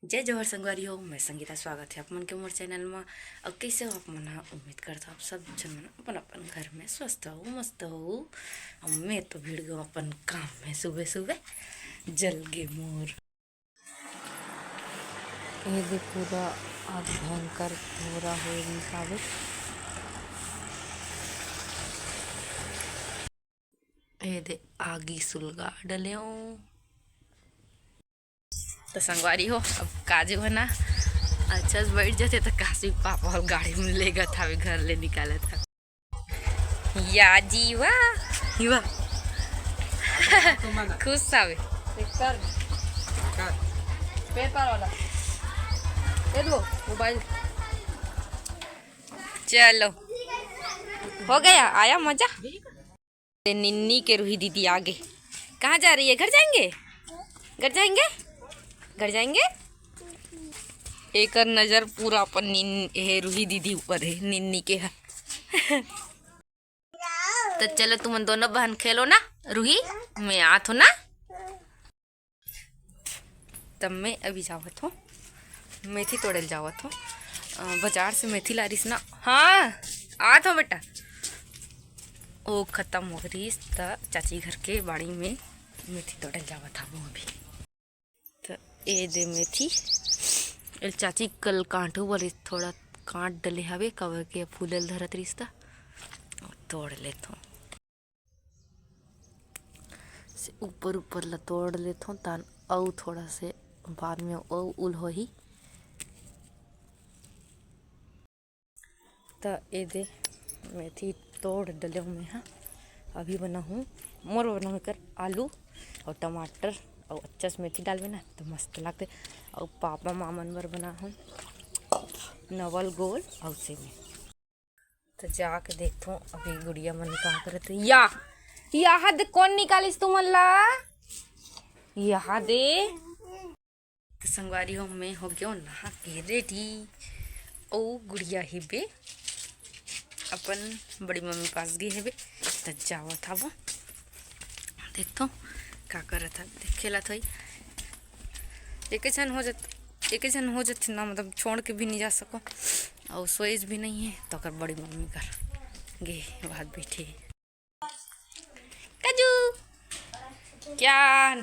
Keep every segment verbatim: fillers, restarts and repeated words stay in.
जय जोहार संगवारी हो, मैं संगीता, स्वागत है आप मन के मोर चैनल मा। अउ कैसे हो आप मन ह? उम्मीद करता आप सब झन मन अपन अपन घर में स्वस्थ हो, मस्त हो। अउ मैं तो भिड़ गो अपन काम में सुबह सुबह, जल गे मोर। ये दे पूरा आज भयंकर धोरा होए रिहिस हावे। ये दे आगी सुलगा डलेव। तो संगवारी हो, अब काजू है ना, अच्छा से बैठ जाते तो काजू पापा और गाड़ी में लेगत हवे, घर ले निकालत हवे। या जीवा, जीवा। खुश हवे। पेपर वाला। ये दो मोबाइल। चलो, हो गया, आया मजा। ये निन्नी के रूही दीदी आगे। कहाँ जा रही है? घर जाएंगे, घर जाएंगे, घर जाएंगे। एकर नजर पूरा अपन निन-, हे रूही दीदी ऊपर है, निन्नी के है। तो चलो, तुमन दोनों बहन खेलो ना, रूही, मैं आत हो ना। तब मैं अभी जावत हूँ, मेथी तोड़े ल जावत हूँ। अ, बाजार से मेथी लारिस ना। हाँ, आत हूँ बेटा। ओ खत्म हो रिहिस, त चाची घर के बाड़ी में मेथी तोड़े ल जावत हूँ अभी। त ए दे मेथी, एल चाची कल कांटू बोलिस, थोड़ा काट डले हवे, काबर के फूले ल धरत रिहिस, त तोड़ लेत हूँ। से ऊपर ऊपर ला तोड़ लेथों, तान अउ थोड़ा से बाद में अउ उल होही। त ए दे मेथी तोड़ डलेव में हा, अभी बनाहूँ मोर बनाहूँ कर आलू अउ टमाटर अउ अच्छा से मेथी डालबे ना, त मस्त लागथे। अउ पापा मामन बर बनाहूँ नवल गोल अउ सेमी। तो जाके देखथों अभी गुड़िया मन का करत हे। या, यहाँ दे कौन निकालिस तुमन ला? यहाँ दे। तो संगवारी हो, मैं हो गयो नहा के रेडी। ओ गुड़िया हेबे, अपन बड़ी मम्मी पास गे हेबे। तो जावत हवो, देखथों का करत हे, देखे ला थोई। एके झन हो जात, एके झन हो जात ना, मतलब छोड़ के भी नहीं जा सको। अउ सोएज भी नहीं है, तो ओकर बड़ी मम्मी कर गे, बाहर बैठे। काजू, क्या,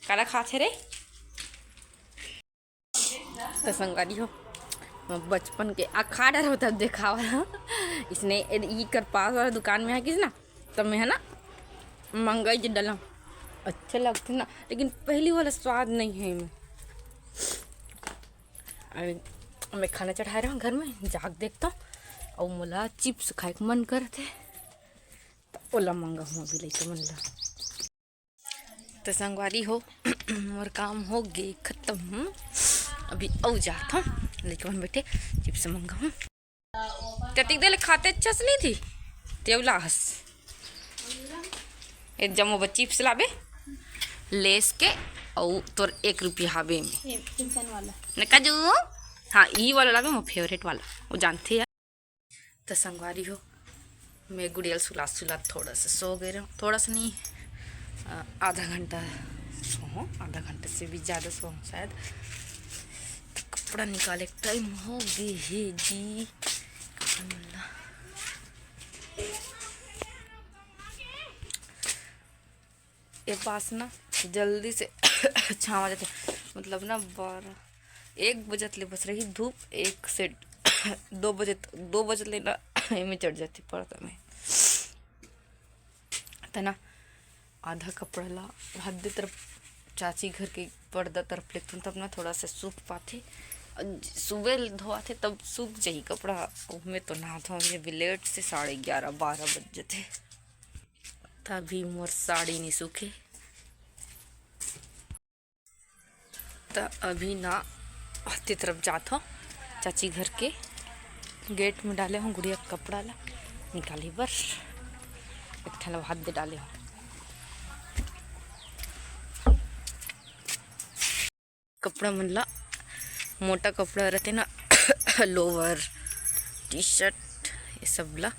काला खात हे रे? तो संगवारी हो, बचपन के अखाड़ा होता देखावा। इसने ए-, ई कर पास वाला दुकान में है किस ना, तब मैं है ना मंगाई जे डलम, अच्छे लगथे ना, लेकिन पहली वाला स्वाद नहीं है इमे। अभी मैं खाना चढ़ाए रहूँ घर में, जाके देखता हूँ। अउ मोला चिप्स खाए के मन करथे, त ओला मंगाहूँ अभी लइका मन ला। त संगवारी हो, मोर काम हो गे खत्म। अभी अउ जात हूँ, लइका मन बैठे, चिप्स मंगाहूँ। कतिक देर ले खाते अच्छा से नहीं थी, तेवला हस। ए जम्मो बर चिप्स लाबे, लेस के, अउ तोर एक रुपया हाबे में। ये फूलचंद वाला। न काजू, हाँ, ई वाला लाबे, मोर फेवरेट वाला, वो जानथे यार। त संगवारी हो, मैं गुड़िया ल सुलात सुलात थोड़ा सा सो गए रहूँ, थोड़ा सा नहीं, अ, आधा घंटा सोहूँ, आधा घंटा से भी ज़्यादा सोहूँ शायद। त कपड़ा निकाले टाइम हो गए हे जी। कपड़ा मन ला ए पास ना जल्दी से छावा जाथे, मतलब ना बारह, एक बजत ले बस रही धूप, एक से दो बजे, दो बजत ले ना एमे चढ़ जाथे पर्दा में। त ना आधा कपड़ा ला हद्दे तरफ चाची घर के पर्दा तरफ लेथन, तब ना थोड़ा सा सूख पाथे। अ, सुबह धोआथे तब सूख जाही कपड़ा, ओमे तो नहा धोआ में भी लेट से साढ़े ग्यारह बारह बज जाथे। तभी मोर साड़ी नहीं सूखे। त अभी ना हत्ती तरफ जात हो, चाची घर के गेट में डाले हो गुड़िया के कपड़ा ला निकाले बर, एक ठन ला हाथ दे डाले हो। कपड़ा मन ला, मोटा कपड़ा रहते ना, लोवर, टी शर्ट, ये सब ला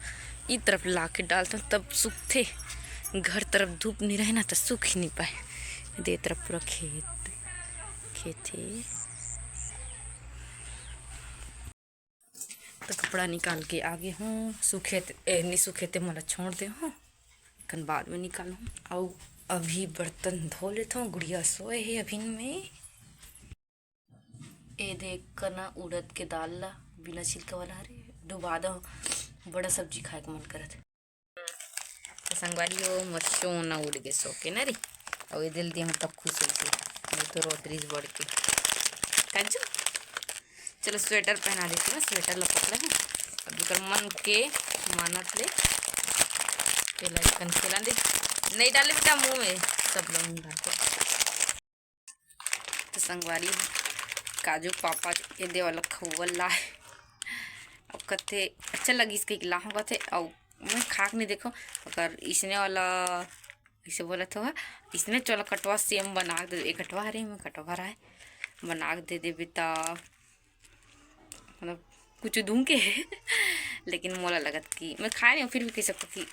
ई तरफ ला के डालता हूँ, तब सूखते। घर तरफ धूप नहीं रहे ना, तो सूख ही नहीं पाए। दे तरफ पूरा खेत, खेत है। तो कपड़ा निकाल के आगे हूँ, सूखे ते, ए, नहीं सूखे ते मोला छोड़ दे हूँ, कन बाद में निकालूँ। अउ अभी बर्तन धो लेथों, गुड़िया सोए हे अभी में। ए देख कना उड़द के दाल ला बिना छिलका वाला हरे, डुबा दो, बड़ा सब्जी खाए के मन करत हे। तो संगवारी हो, मोर सोना उड़ गे सो के ना रे, अउ ए दिल दिया तब खुश होइसे, वो तो रोत रिस बढ़ के। काजू, चलो स्वेटर पहना देती हूँ, स्वेटर ला पकड़ा है। अब एकर मन के मानत ले, तेला चिकन खेला दे, नहीं डाले बेटा मुंह में, सब लोग डालते। तो संगवारी हो, काजू पापा ए दे वाला खउवा लाए। अब कथे अच्छा लगिस कहिके लाहूँ कथे, अउ मैं खा के नहीं देखो, अगर इसने वाला, इसे बोला था, इसने चलो कटवा सेम बना के दे, एक कटवा हरे में कटवा रहा है, बना के दे देबे ता, मतलब कुछ दूँ के लेकिन मोला लगत कि मैं खाए नहीं हूँ, फिर भी कह सकता कि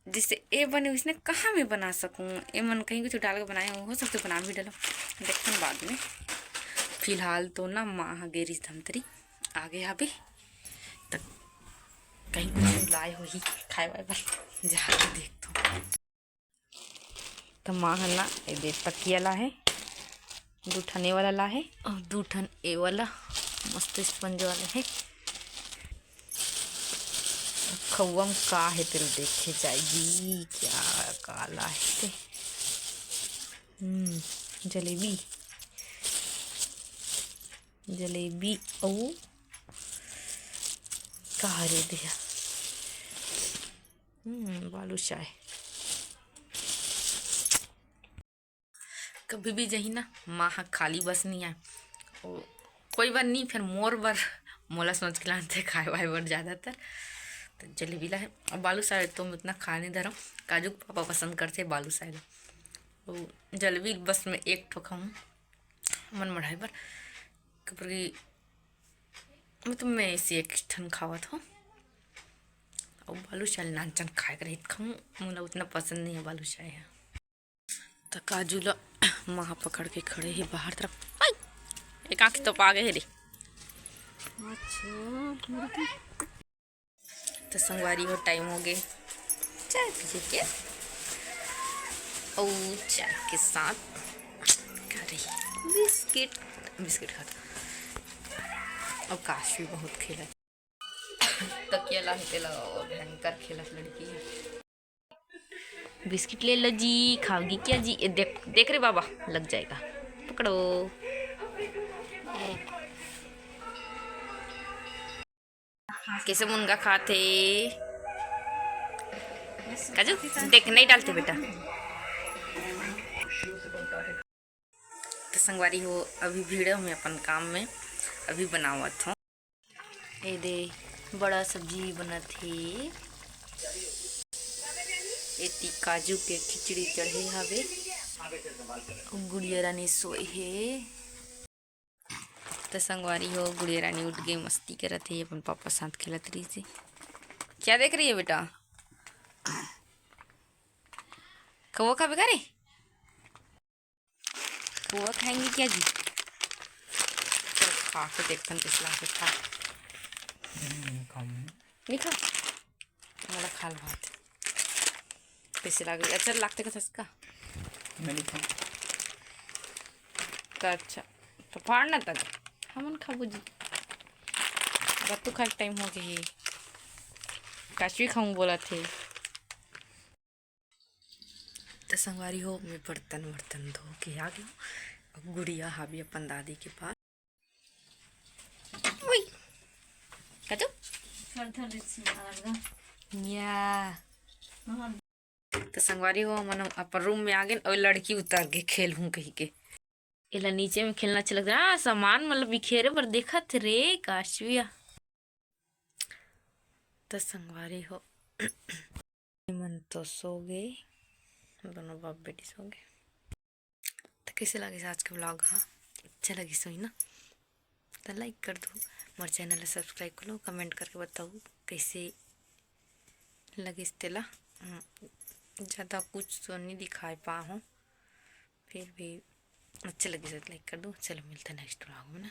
जैसे ए बने वैसने कहाँ मैं बना सकूँ, ए मन कहीं कुछ डाल के बनाए हो, हो सकते बना भी डालो, देखते हैं बाद में। फिलहाल तो ना माँ ह गे रिस धमतरी, आगे आबे तक कहीं कुछ लाए होही खाए वाए बर, जाके देखतो। तो माँ ह ना ए दे तकिया ला है, दू ठन ए वाला ला है और दू ठन ए वाला मस्त स्पंज वाला है। खउवा में का है तेल देखे जाएगी, क्या काला है ते। हम्म, जलेबी, जलेबी अउ का रे दिया, हम्म, बालूशाही। कभी भी जही ना, माँ ह खाली बस नहीं आए। ओ, कोई बर नहीं, फिर मोर बर मोला सोच के लानथे खाए वाए बर ज़्यादातर। तो जलेबी ला है। अब बालूशाही तो मैं उतना खा नहीं धरम, काजू के पापा पसंद करते बालूशाही ला। वो जलेबी बस मैं एक ठो खाऊँ मन बढ़ाए बर, काबर कि मतलब मैं इसे एक ठन खावत हूँ। और बालूशाही नानचन खाए के रहित खाऊँ, मोला उतना पसंद नहीं है बालूशाही है। त काजू ल माँ पकड़ के खड़े हे बाहर तरफ। आई! एक आँख तो पा गए हे रे। अच्छा, तो संगवारी हो, टाइम हो गए चाय पिए के। और चाय के साथ खा रही बिस्किट, बिस्किट खाता। और काश भी बहुत खेला। तकिया ला हे तेला भयंकर खेलत लड़की है। बिस्किट ले लो जी, खाओगी क्या जी? ये देख, देख रे बाबा, लग जाएगा, पकड़ो। कैसे मुनगा खाथे काजू? देख, नहीं डालते बेटा। तो संगवारी हो, अभी भीड़ हूँ मैं अपन काम में, अभी बनावत हूँ। ए दे, बड़ा सब्जी बनत हे। एती काजू के खिचड़ी चढ़े हवे। गुड़िया रानी सोए हे। त संगवारी हो, गुड़िया रानी उठ गई, मस्ती करत हे, अपन पापा साथ खेलत रही से। क्या देख रही है बेटा? कौवा खाबे का रे? कौवा खाएंगे क्या जी? चल, खा के देखथन, कैसे लागथे, खा। नहीं खाऊंगी। नहीं खा? मोला खा ल भात। कैसे लागे? अच्छा लागथे कथस का? मैं नहीं खाऊं। त अच्छा, तो फाड़ ना तक। हमन खाबो जी। रत्तू खाए के टाइम हो गए हे। काचवी खाऊं बोला थे। त संगवारी हो, मैं बर्तन वर्तन धो के आ गई हूँ। अब गुड़िया हावी अपन दादी के पास। ओए, काजू? थोड़ा, थोड़ा सी मार दो। या। हाँ। त संगवारी हो, मन अपन रूम में आ गए और लड़की उतर के खेल हूँ कही के। एला नीचे में खेलना अच्छा लगता है। हाँ, सामान मतलब बिखेरे बर देखत रे काशविया। त संगवारी हो, मन तो सो गए, दोनों बाप बेटी सो गए। तो कैसे लगे आज के व्लॉग? हाँ, अच्छा लगे सोई ना, तो लाइक कर दो, मोर चैनल ला सब्सक्राइब कर लो, कमेंट करके बताओ कैसे लगिस तेला। हम्म, ज़्यादा कुछ तो नहीं दिखाए पा हूँ, फिर भी अच्छा लगिस तो लाइक कर दो। चलो, मिलते हैं नेक्स्ट व्लॉग में ना।